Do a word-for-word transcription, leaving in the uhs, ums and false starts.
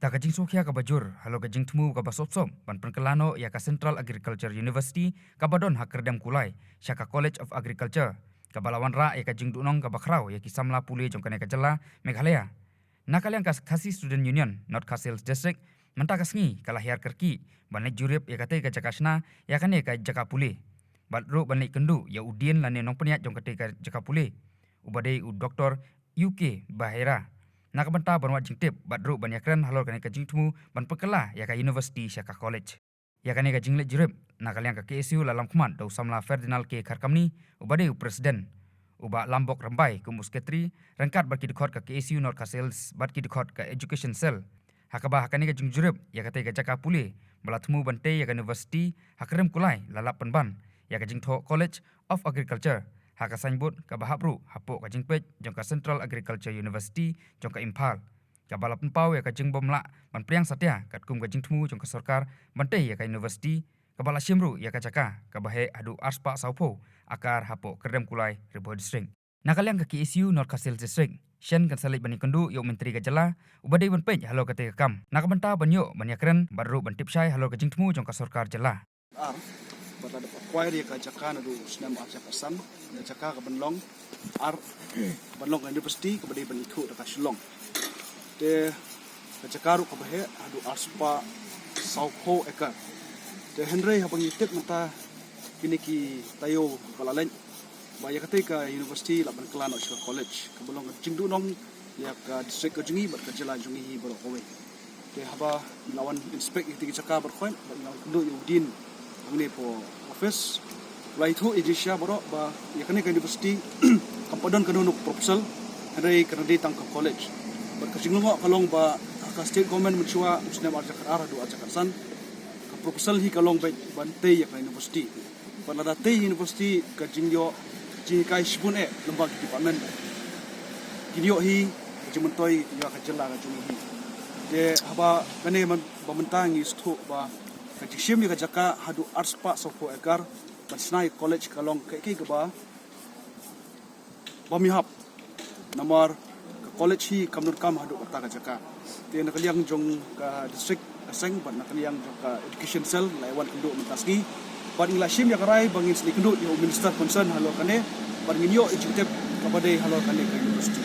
Da ka jingsngewkhia kaba jur halor ka jingthmu kaba sop sop ban pynkylla noh ïa ka Central Agriculture University kaba don ha Kyrdemkulai sha ka College of Agriculture, kaba la wanrah ïa ka jingduhnong kaba khraw ïa ki samla pule jong kane ka jylla Meghalaya. Na ka liang ka Khasi Student Union North Khasi Hills District mynta ka sngi ka la hiar kyrkieh ban leit jurip ïa katei ka jaka shna ïa kane ka jaka pule bad ruh ban leit kynduh ïa u dean lane nongpynïaid jong katei ka jaka pule, uba dei u Doktor U K Bahera, na ka bynta ban wad jingtip bad ruh ban ïakren halor kane ka jingthmu ban pynkylla ïa ka university sha ka college. Ïa kane ka jingleit jurip na ka liang ka K S U la lamkhmat da u samla Ferdinand K Kharkamni, uba dei u president, u bah Lambok Rymbai kum u secretary, ryngkat bad ki dkhot ka K S U North Khasi Hills bad ki dkhot ka Education Cell. Ha kaba ha kane ka jingjurip ïa katei ka jaka pule ba la thmu ban tei ïa ka university ha Kyrdemkulai la lap pynban ïa ka jingthoh College of Agriculture ha ka signboard kaba hap ruh hapoh ka jingpeit jong ka Central Agriculture University jong ka Imphal, kaba la pynpaw ïa ka jingbym lah ban pdiang satia katkum ka jingthmu jong ka sorkar ban tei ïa ka university, kaba la shim ruh ïa ka jaka kaba heh haduh arspah sawphew akar hapoh Kyrdemkulai, Ri Bhoi District. Na ka liang ka K S U North Khasi Hills District, shen kan sa leit ban ïakynduh ïa u Myntri ka jylla uba dei ban peit halor katei ka kam na ka bynta ban ïoh ban ïakren bad ruh ban tip shai halor ka jingthmu jong ka sorkar jylla. Ar, bad la dep acquire ïa ka jaka naduh u snem ar hajar khatsan, ka jaka ka ban long ar, ban long ka university kaba dei ban ithuh da ka Shillong. Te ka jaka ruh kaba heh haduh arspah sawphew ekar. Te hynrei haba ngi tip mynta kine ki taïew ba la leit ba ïa katei ka university lah ban kylla noh sha ka college, kaba long ka jingduhnong ïa ka district ka jong ngi bad ka jylla jong ngi hi baroh kawei. Te haba ngi la wan inspect ïa katei ka jaka baroh kawei bad ngi la wan kynduh ïa u dean hangne hapoh office, la ïathuh ïa jingshisha baroh ba ïa kane ka university kam pat don kano kano ka proposal, hynrei ka dei tang ka college. Bad ka jinglyngngoh ka long ba ha ka state government mynshuwa u snem ar hajar khatar haduh ar hajar khatsan, ka proposal hi ka long beit ban tei ïa ka university. Bad lada tei university ka jingïoh jinghikai shibun eh lyngba ki department, kin ïoh hi ka jingmyntoi ïa ka jylla ka jong ngi hi. Te haba kane man ba mynta ngi sngewthuh ba ka jingshim ïa ka jaka haduh arspah sawphew ekar ban shna ïa ka college ka long kaei kaei kaba bym ïahap. Namar ka college hi kam donkam haduh katta ka jaka. Te na ka liang jong ka district, ka seng bad na ka liang jong ka education cell la ïa wan kynduh mynta sngi. Bad ngi la shim ïa ka rai ba ngin sa leit kynduh ïa u minister concern halor kane bad ngin ïoh ïa jingtip kaba dei halor kane ka university.